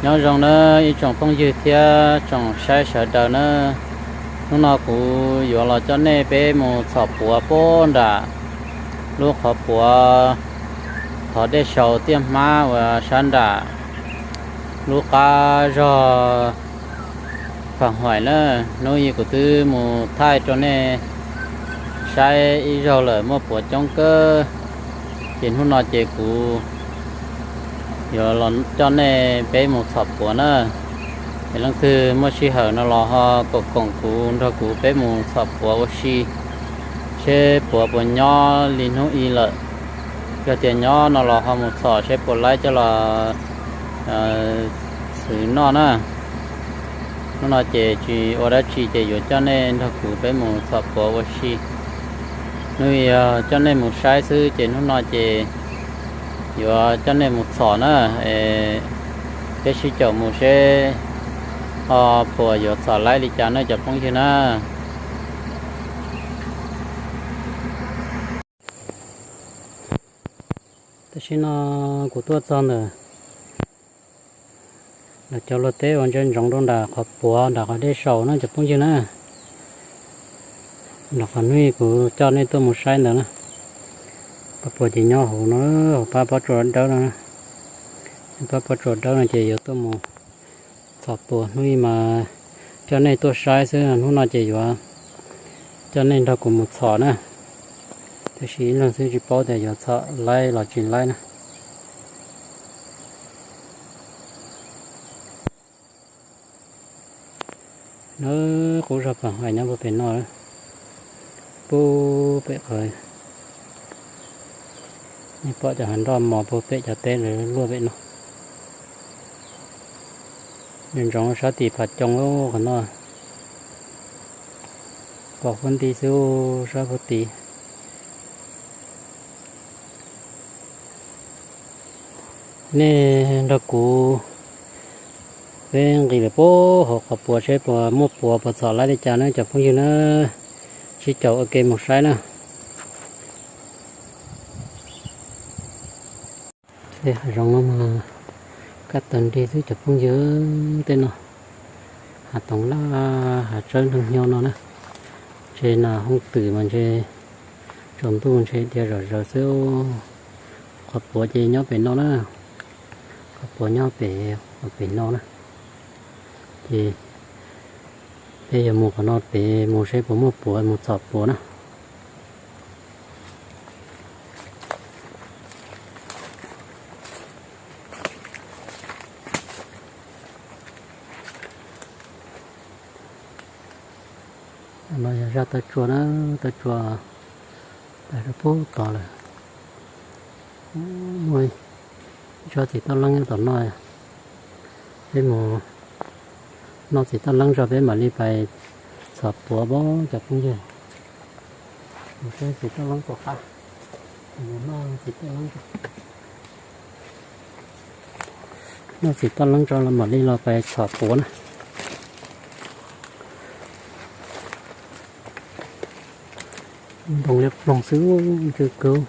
Nyob zoo nawb ib tsoom phooj ywg thiab tsoom saib sawv daws na. Hnub no kuv yuav los coj nej peb mus txhom puav puag nram lub qhov puav thov dej sau tiaj hmab uas sab nram lub qab zog Pha Huaim na. Hnub i kuv twb mus thaij rau nej saib ib zaug lawm, muaj puav coob kawg. Ces hnub no ces kuv yuav los coj nej peb mus txhom puav na. Es leej twg muaj sij hawm no los ho koom koom kuv, nrog kuv peb mus txhom puav ua si, seb puav puas nyob li hnub i lawm. Yog tias nyob no los ho mus txhom seb puas laib coj los xwb noj na. Hnub no ces tsis ua dab tsi ces yuav coj nej nrog kuv peb mus txhom puav ua si. Hnub i yog coj nej mus saib xwb ces hnub no ces yuav coj nej mus txhom na. Peb sib caum mus seb ho puas yuav txhom laib li cas na cov phooj ywg na. Tam sim no kuv tuaj txog ntawm lawv cov luag teb uas ntsia ntsoov rau nram qhov puav nram qhov dej saum na cov phooj ywg na. Nram qhov hnub i kuv coj nej tuaj mus saib ntawd na. Qhov puav ces nyob hauv no, hauv pab pob tsuas dawb no. Pab pob tsuas dawb no ces yuav tuaj mus txhom puav. Hnub i mas coj nej tuaj saib xwb, hnub no ces yuav coj nej nrog kuv mus txhom na. Tab sis ib leeg xwb tsis paub tias yuav txhom laib los tsis laib na. Nab qub zog Pha Huaim nyob puag pem no, puag pem qhov nej pom cov hav nroj mos puag pem cov teb lawv luaj pem no. Ntsoov sab tim Phav Coo qhov no, pom huab nti xwb sab puag tid. Nej nrog kuv peb nqis lawm puag hauv qhov puav seb puas muaj puav puas txhom laib li cas na cov phooj ywg na. Sib caum ua ke mus saib na. Tej hav zoov no mas kaj tawg nrig xwb cov phooj ywg. Tej no hav toov laj hav tsawb nroog hnyo no na. Ntshe nas hoob twm mas ntshe tsaus ntuj ntshe dhia zom zaws xwb. Qhov puav ces nyob pem no na. Qhov puav nyob pem, pem no na. Ces peb yuav mus qhov no pem mus seb puas muaj puav mus txhom puav na. No yog zaj taw tsua na, taw tsua tas rau puag tod lawm. Muaj ib tsob txiv toj leeb nyob tom no, peb mus noj txiv toj leeb tso peb mam li pais txhom puav pab cov phooj ywg. Mus saib txiv toj leeb tom qab, mus noj txiv toj leeb, noj txiv toj leeb tso los mam li los pais txhom puav na. Ntoo liab ploog xwb, ntsw kawg.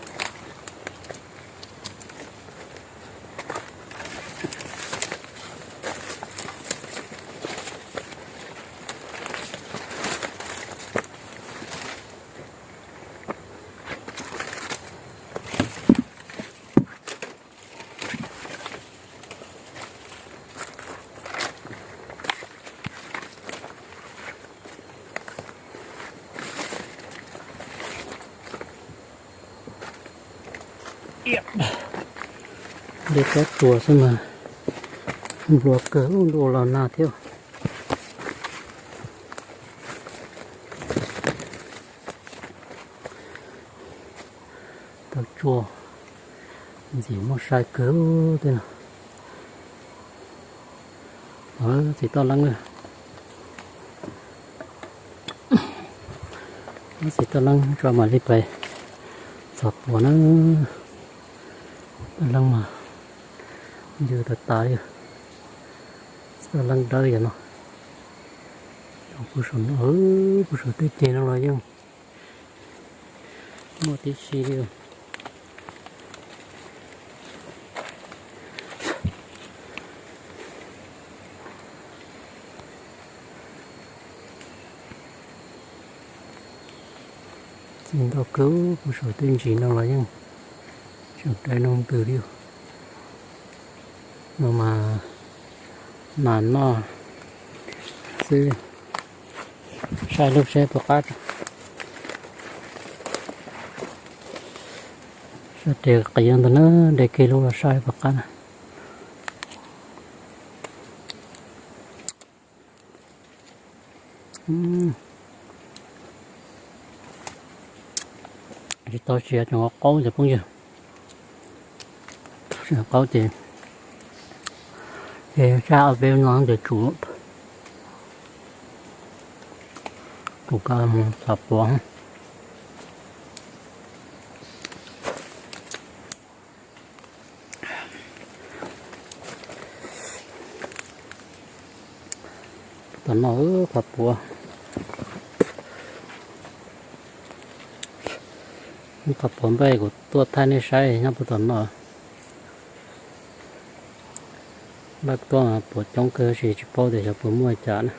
Dej tsob tsuas xwb mas nplua kawg, ua los nag thiab. Taw tsua ntxim muaj sai kawg tej no. Txiv toj leeb, txiv toj leeb tso mam li pais txhom puav na. Toj leeb mas ncw tas tas li. Txiv toj leeb dawb yog no. Puag saum no, puag saum tej ceg no los yeej muaj tib si li. Ntau kawg, kuv saum tej ntsis no los yeej tseem dai nroo ntws li. No mas nas noj xwb. Saib lub seb puas qab. Saib tes qiv ntawd na, de kiag lub los saib puas qab na. Tsis tau siav, tseem qaub cov phooj ywg. Qaub ces, ces sab ob peb no ces tsum, tsum koj mus txhom puav. Tom no qhov puav, qhov puav npaj kuv tuaj thaij nej saib nyob puag tom no. Npaj tuaj puav coob kawg tab sis tsis paub tias xyov puas muaj cas na.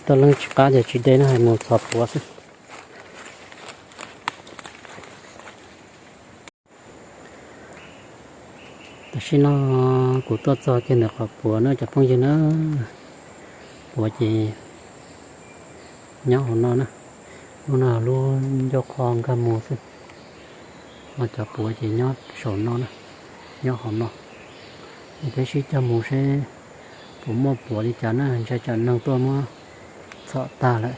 Tau leej tsis qab ces tsis de na, hais mus txhom puav xwb. Tam sim no kuv tuaj txog kiag ntawm qhov puav na cov phooj ywg na. Puav ces nyob hauv no na, lub no lub ncauj qhov nkag mus xwb. Ho cov puav ces nyob saum no na, nyob hauv no. Es peb sib cog mus seb puas muaj puav li cas na, ntshai tsam neeg tuaj muab txhom tag lawm.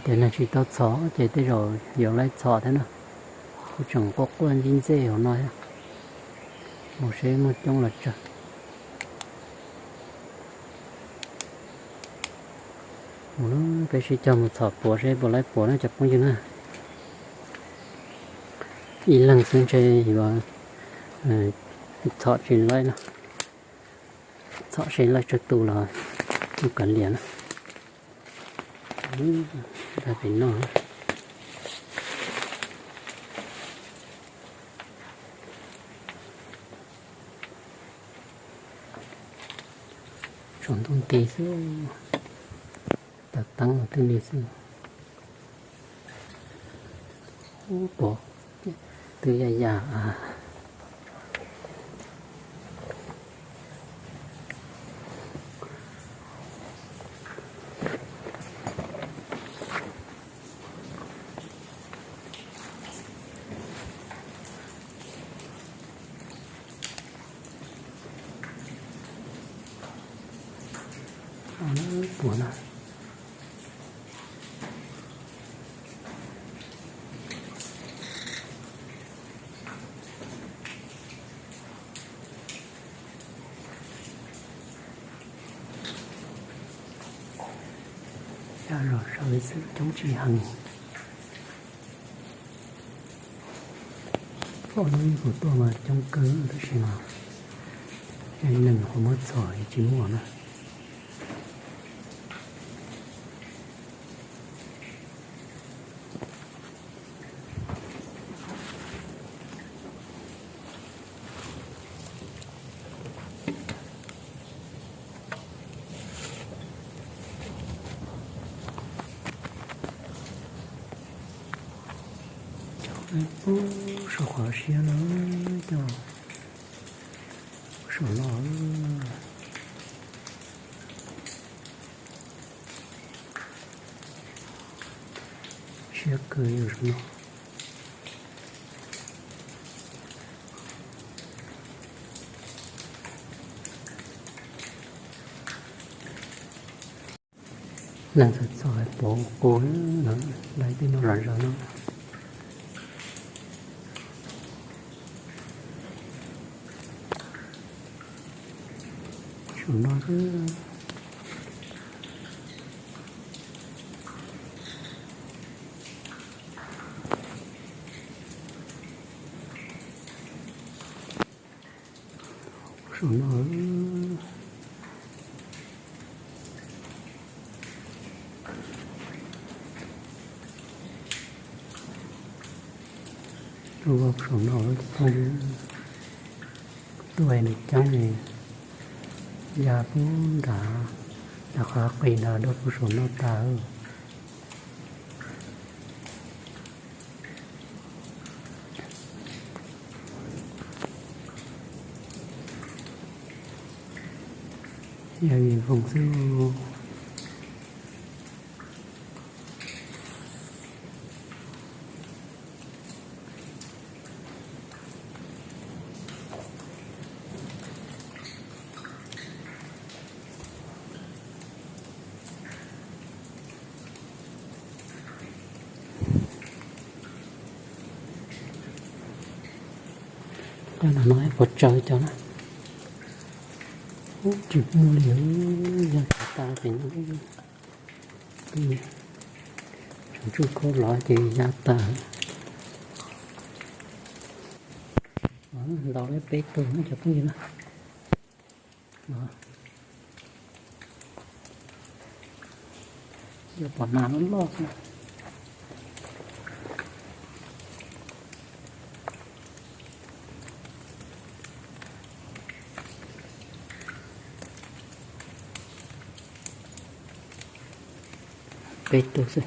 Tias neeg tsis tau txhom ces tej zaum yuav laib txhom thiab na. Kuv tseem quaj quaj ntxib ntxej hauv no thiab. Mus seb muaj coob los tsawg. Mus, peb sib cog mus txhom puav seb puas laib puav na cov phooj ywg na. Ib leeg xwb ntshe yuav txhom tsis laib no. Txhom seb laib tsawg tus los kuj kav liam na. Pem no tsaus ntuj nti xwb, taws teeb los twb li xwb. Ub, puav twb yaj yaj. Puav na. Coj los saib xwb coob tsis heev. Ob hnub kuv tuaj mas coob kawg tab sis mas neeg ho muab txhom tsis muaj na. Cov pub saum qhov siab no, cov saum no. Siab kawg yus no. Neeg txhom txhom puav qus no, lawv tej no los zaws no. Saum no xwb. Saum no. Tuaj saum no, tuaj nws coob li, ya pub nrad. Rau qhov qis ntawd dua kuv saum no tas. Yog vim voos xwb. Cov no no puas tsawg cov na. Tsis muaj li, yog tsawg tas pem no. Tsuas ntsuj khaub los ces ya tas. Ntau li peb tug no cov phooj ywg na. Yuav pom nas loj loj xwb. Peb tug xwb.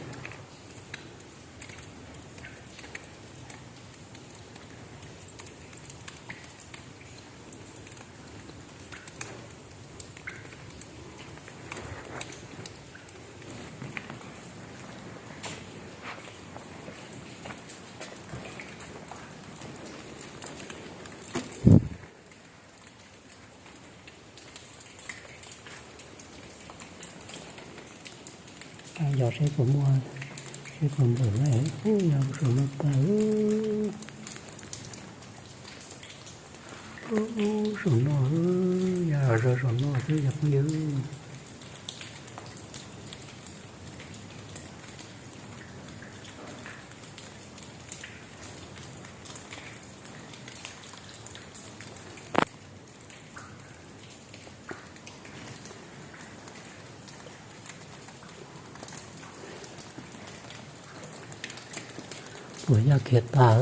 Yog seb puas muaj, seb puas npam na. Yog saum no tas. Saum no, yog zog saum no xwb yog phooj ywg. Puas yaj khiav tas.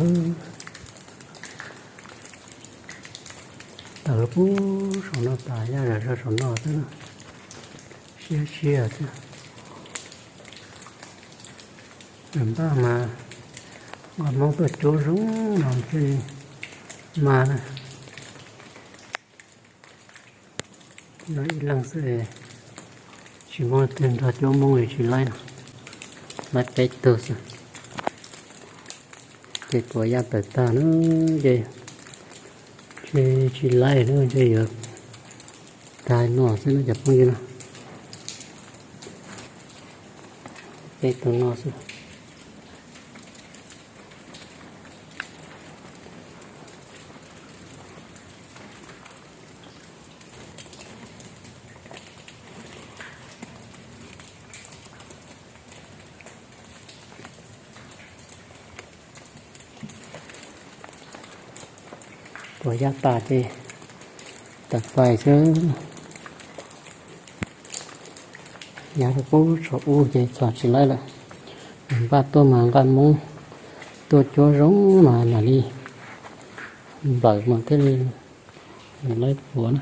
Tawm lub pub saum no tas, yaj zam zog saum no xwb na. Siab siab xwb. Npaj mas nqa Hmoob tuaj cuab zoo no thiaj li mas na. No ib leeg xwb, tsis muaj leej twg nrog cuab Hmoob li, tsis laib no, laib peb tug xwb. Ces puas yaj tawm tag na, ces tsis, tsis laib na, ces yuav tag no xwb no cov phooj ywg na. Peb tug no xwb. Puas yaj tas ces tawm pais xwb. Yaj rau pub saum ub ces txog tsis laib lawm. Npaj tuaj mas nqa Hmoob tuaj cuab zoo mas mam li nplawm mas thiaj li laib puav na.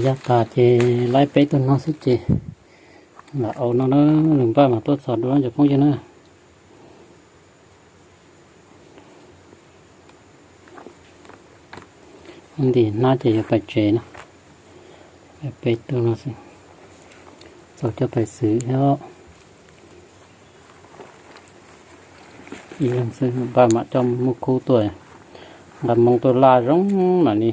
Yaj tas ces laib peb tug no xwb ces lam au no na, nws npaj mas tuaj txog dua cov phooj ywg na. Ntim hnab ces yuav pais tsev na. Peb tug no xwb, txaus coj pais xwb thiab. Ib leeg xwb npaj mam coj muj khub tuaj, nqa Hmoob tuaj laj zoo mam li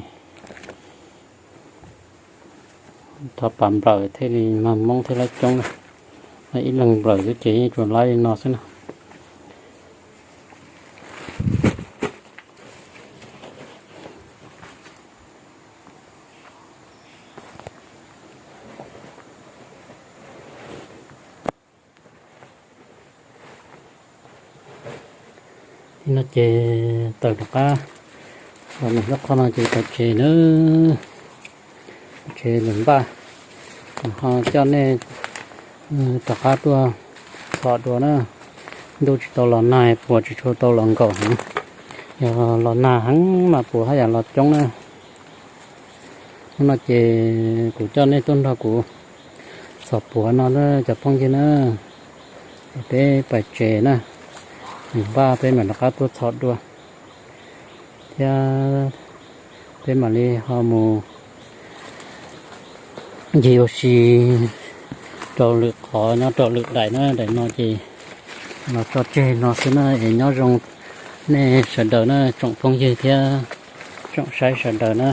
thov pam nplawm thiaj li mag Hmoob thiaj laib coob na. Ib leeg nplawm xwb ces yeej tsuas laib li no xwb na. Nim no ces tawm rov qab los mus nyob qhov no ces pais tsev na, tsev lawm npaj, ho coj nej rov qab tuaj txhom dua na. Ntuj tsis tau los nag, puas tsis tshua tau los nkaum heev, yog los nag heev mas puas haj yam los coob na. Hnub no ces kuv coj nej tuaj nrog kuv txhom puav no na cov phooj ywg na, es peb pais tsev na, npaj peb mam rov qab tuaj txhom dua thiab peb mam li ho mus ncig ua si rau lwm qhov nyob rau lwm daim na. Daim no ces los tso tseg no xwb na, es nyob zoo nej sawv daws na, tsoom phooj ywg thiab tsoom saib sawv daws na.